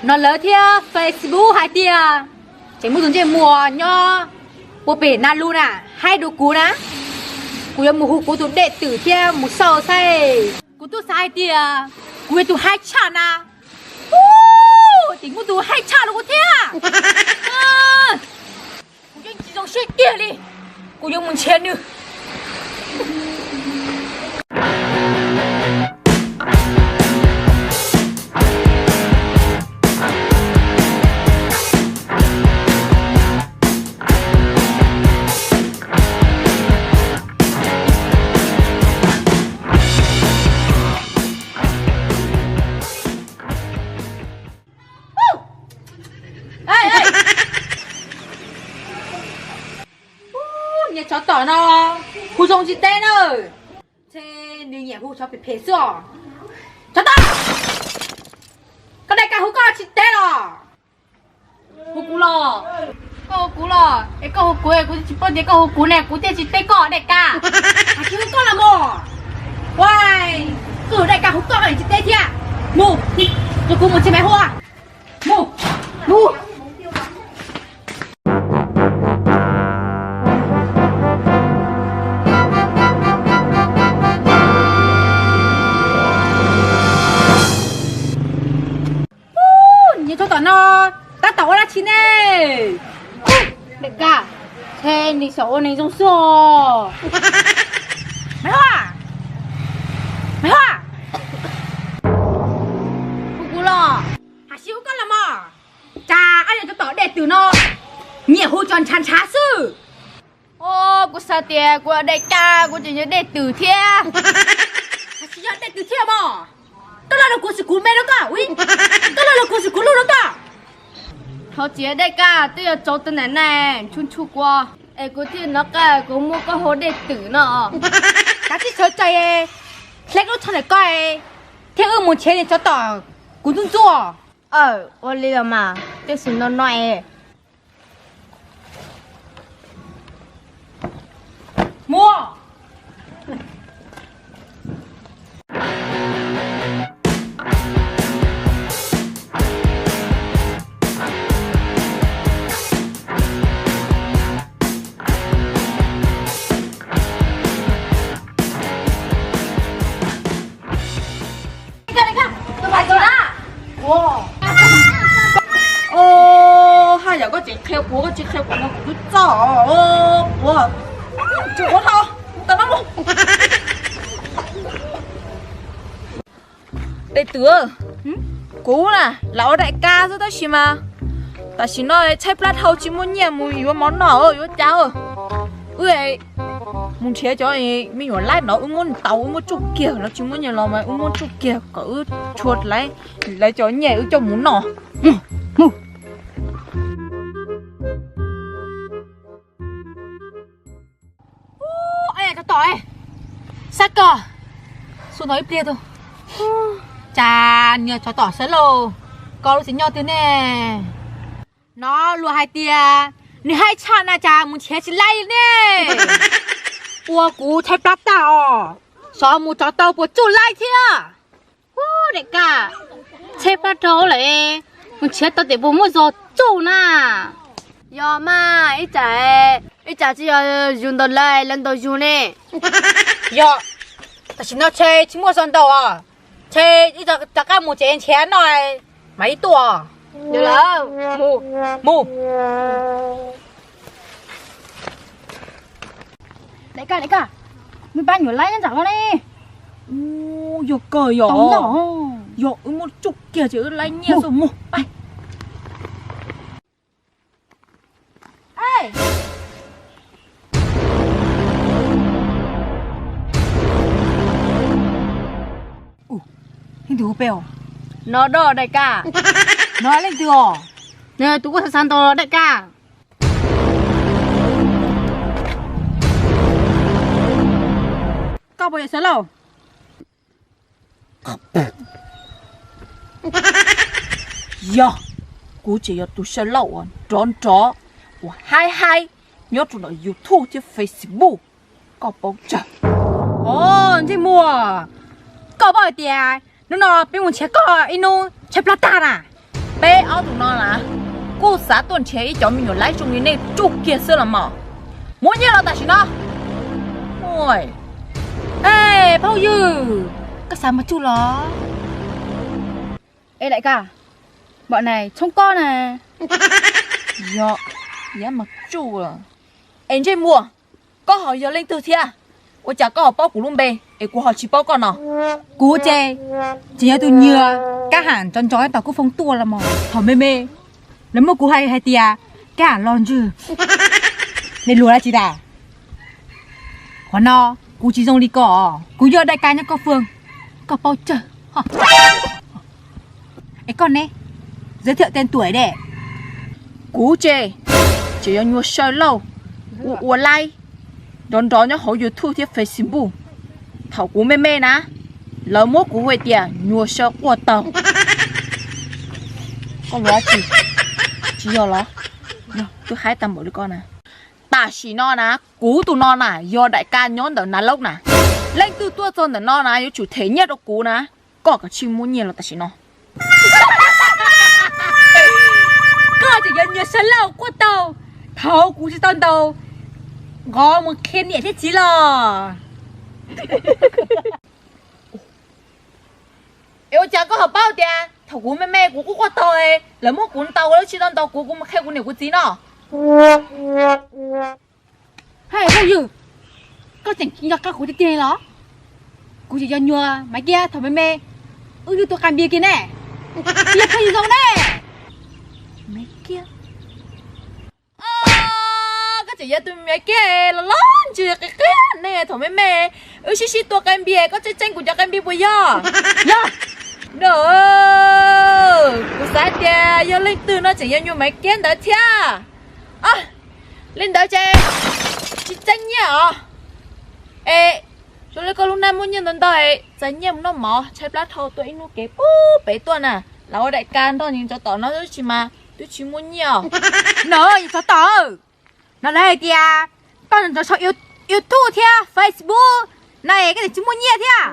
No lawv thiab Facebook hais tias tseem muaj tus ntsej muag nyob puag pem na lub na, haib dua kuv na. Kuv yuav mus hu kuv tus dej twm thiab mus xauj saib. Kuv twb xav hais tias kuv yog tus haib tshaj na. Ub, tseem muaj tus haib tshaj rau kuv thiab. Kuv yeej tsis zoo siab kiag li. Kuv yuav mus nrhiav nws. Niag tsov tom no hu zoo tsis teb na. Ntshe nws nyiam hu tsov phem phem xwb os. Tsov tom, koj dej kaj hu koj tsis teb los? Hu kuv los? Koj hu kuv los es koj hu kuv, kuv tsis paub tias koj hu kuv ne, kuv thiaj tsis teb koj dej kaj. Hais tsis hu koj los mog. Ua, koj dej kaj hu koj tsis teb thiab. Mus, rau kuv mus nrhiav maiv hua. Mus, mus. Niag tsov tom no tab tom ua dab tsi ne? Dej kaj, ntshe nws xyaum ua neeg zoo xwb os. Maiv hua, maiv hua, hu kuv los? Hais tsis hu koj los mog. Cas ob niag tsov tom dej twm no nyiam hu tso ntshav ntshav xwb. Os, kuv xav tias kuv yog dej kaj, kuv tseem yog dej twm thiab. Hais tsis yog dej twm thiab mog. Koj loj los kuv xwm kuv me rau koj, koj loj los kuv xwm kuv loj rau koj. Thov txim dej kaj, twb yog tsov tus ntawm na ntshuj ntshuj kuv, es kuv thiaj hnov qab kuv muab koj hu dej twm no. Kav tsij sawv tsees, hle lub tsho ntawm koj thiab wb mus nrhiav niag tsov tom kuv ntxub ntxub. Aw, ua li los mas, tej xwm no no es. Mus. Ua, haj yam koj tseem qhia kuv, koj tsis qhia kuv no kuv twb txog. Ua, tsis ua tau, tau no mus. Dej twm, kuv na lam ua dej kaj xwb tab sis mas tam sim no tshaib plab dhau tsis muaj nyiaj mus yuav mov noj yuav cas. Wb mus nrhiav cov me nyuam laib no wb muab nws tau wb muab tsuj kiag, lawv tsis muaj nyiaj los mas wb muab tsuj kiag kom wb tshua lawv cov nyiaj wb coj mus noj. Tsov tom, xav koj xu no ib pliag tu. Cas niag tsov tom sawv lauj, koj lub txiv nyoj twg ne? No luag hais tias nws haib tshaj na cas mus nrhiav tsis laib li ne. Ua kuv tshaib plab tag os, xyov mus tsov tau puas tsuj laib thiab. Ub, dej kaj, tshaib plab dhau lawm, mus nrhiav tau tias puas muaj zog tsuj na. Yog mas, ib tsam, ib tsam tsis yog yus ntaus lawv, lawv ntaus yus ne. Yog, tam sim no ntshe tsis muaj zog ntaus os, ntshe ib tsam rov qab mus tsev nrhiav noj mam li tuaj. Yog lawm, mus, mus. Dej kaj, dej kaj, muaj pab nyuam laib nyob nram no ne. Yog kawg yog, yog wb muab tsuj kiag ces wb laib nyiaj xwb, mus. Leej twg hu peb os? No doj dej kaj. No leej twg os? Tus kuj xav xav ntaus dej kaj. Koj puas yog sawv lauj? Yog, kuv tseem yog tus sawv lauj uas nrov nrov, uas haib haib nyob rau ntawm YouTube thiab Facebook. Koj paub tsawg? Os, ntsej muag, koj paub hais tias hnub no peb mus nrhiav koj ib hnub tshaib plab tag na. Peb ob tug no na, kuj xav tuaj nrhiav ib cov me nyuam laib zoo li nej tsuj kiag xwb los mas. Muab nyiaj los tam sim no. Phooj ywg, koj xav mus tsuj los? Ê, daim ka, npam nais tshoob koj na. Yog, yog mas tsuj. Es ntsej muag, koj ho yog leej twg thiab? Ua cas koj ho paub kuv lub npe es kuv ho tsis paub koj no? Kuv ces, ces yog tus nyuag kab ham nrov nrov tom kuv foom tuaj los mas. Thaum me me lawv muab kuv hais hais tias kab ham los ntswg. Nej luag dab tsi tas? Qhov no kuv tsis zoo li ko, kuv yog daim ka nyob koj fwm, koj paub tsawg. Es koj ne? Giới thiệu tên tuổi đi. Kuv ces, ces yog nyuag saw lauj, ua ua laib, nrov nrov nyob hauv YouTube thiab Facebook. Thaum kuv me me na, lawv muab kuv hu tias nyuag saw quaj taug. Koj luag dab tsi? Tsis yog los? Twb haib tag npaum li koj na. Tam sim no na, kuv tus no na yog daim ka nyob ntawm Nav Lauj na. Leej twg tuaj txog ntawm no na yuav tsum them nyiaj rau kuv na. Koj kav tsij muab nyiaj los tam sim no. Koj tseem yuav nyuag saw lauj quaj taug, thaum kuv tsis tau ntaus nqov mus qhia niam thiab txiv los? Es ua cas koj ho paub tias thaum kuv me me kuv quaj quaj taug, lawv muab kuv ntaus, lawv tsis tau ntaus kuv, kuv mus qhia kuv niam kuv txiv no? Hais phooj ywg, koj tseem nco qab kuv tiag tiag li los? Kuv tseem yog nyuag Maiv Kiab thaum me me wb twb tuaj qab npias kiag ne. Yog phooj ywg zoo ne. Maiv Kiab, koj tseem yog tus Maiv Kiab los los ntsws qis qis ne. Thaum me me wb sib sib tua qab npias, koj tseem tseem kuv cov qab npias puas yog? Yog. No, kuv xav tias yog leej twg no tseem yog nyuag Maiv Kiab ntawd thiab. Li ntawd ces tsis txeeb nyiaj os. Es zoo li koj lub hnab muaj nyiaj ntau ntau, txais nyiaj mus noj mov, tshaib plab dhau tuaj ib hnub kev puag pem tuaj na, lam ua daim ka nrog nws ntsoov tom no twb tsis mas twb tsis muaj nyiaj os. No, yog tsov tom, no lawv hais tias koj ntsoov sau YouTube thiab Facebook na es koj tsis muaj nyiaj thiab.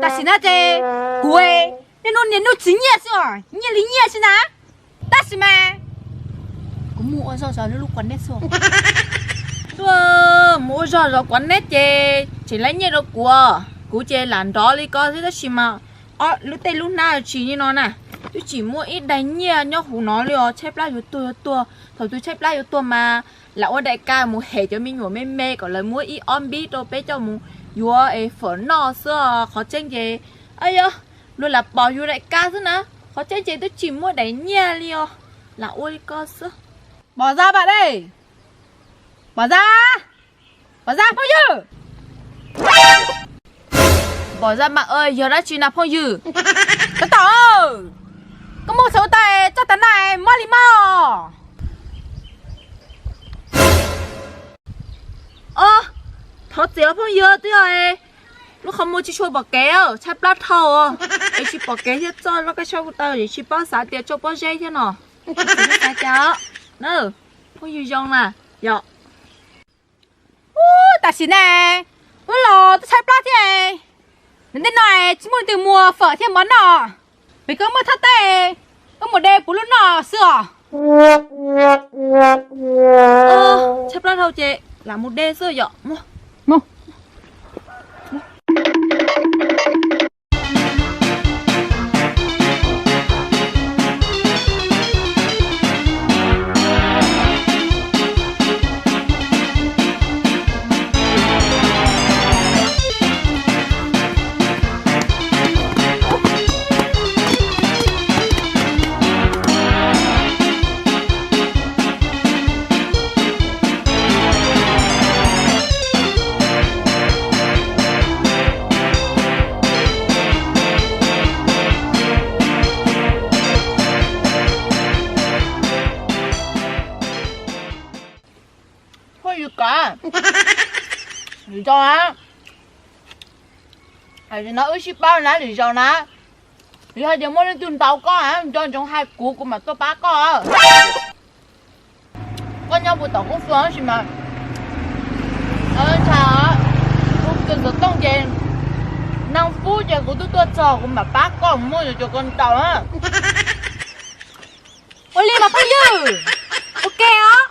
Tam sim no ces kuv niaj hnub niaj hnub tsis nyiaj xwb os, nyiaj li nyiaj xwb na. Tab sis mas kuv mus ua zog zov lub lub quav neb xwb. Tuaj mus ua zog zov quav neb ces tseem laib nyiaj rau kuv. Kuv ces lam nrov li ko xwb tab sis mas lub tej lub hnab tsis li no na, twb tsis muaj ib daig nyiaj nyob hauv no li os. Tshaib plab yuav tuag yuav tuag, thaum twg tshaib plab yuav tuag mas lam ua daim ka mus hem cov me nyuam me me kom lawv muab ib ob npib rau peb coj mus yuav es fawm noj xwb. Qhov tseeb ces, yog luag lam pom yus daim ka xwb na, qhov tseeb ces twb tsis muaj daim nyiaj li os. Lam ua li ko xwb. Pom Zaj mas de, Pom Zaj, Pom Zaj phooj ywg. Pom Zaj mas, yog dab tsi na phooj ywg? Tab tom, koj muaj xav ua tau txoj tas na, mob li mob. Thov txim os phooj ywg, twb yog lub qhov muag tsis tshua pom kev, tshaib plab dhau es tsis pom kev thiab txoj loj kab sab kuv taw es tsis paub xav tias tsau pob zeb thiab no. Xav cas na, phooj ywg zoo na, yog. Ub, tam sim ne, wb los twb tshaib plab thiab, ntawm ntej no tsis muaj leej twg muag fawm thiab mov noj, pem koj muaj thaj teb, wb mus de puv lub noj xwb os. Tshaib plab dhau ces lam mus de xwb yom. Phooj ywg, kom lwm zaus na, tam sim no wb sib pab na, lwm zaus na, yog hais tias muaj leej twg ntaus koj, nco ntsoov hais kuv, kuv mam tuaj pab koj. Koj nyob puas tom kuv fwm tab sis mas, ntshai, kuv tus ntxuav tooj ces, nag fub ces kuv twb tuaj txog, kuv mam pab koj, muaj yuav cov koj ntaus na. Ua li mas phooj ywg, ua ke os.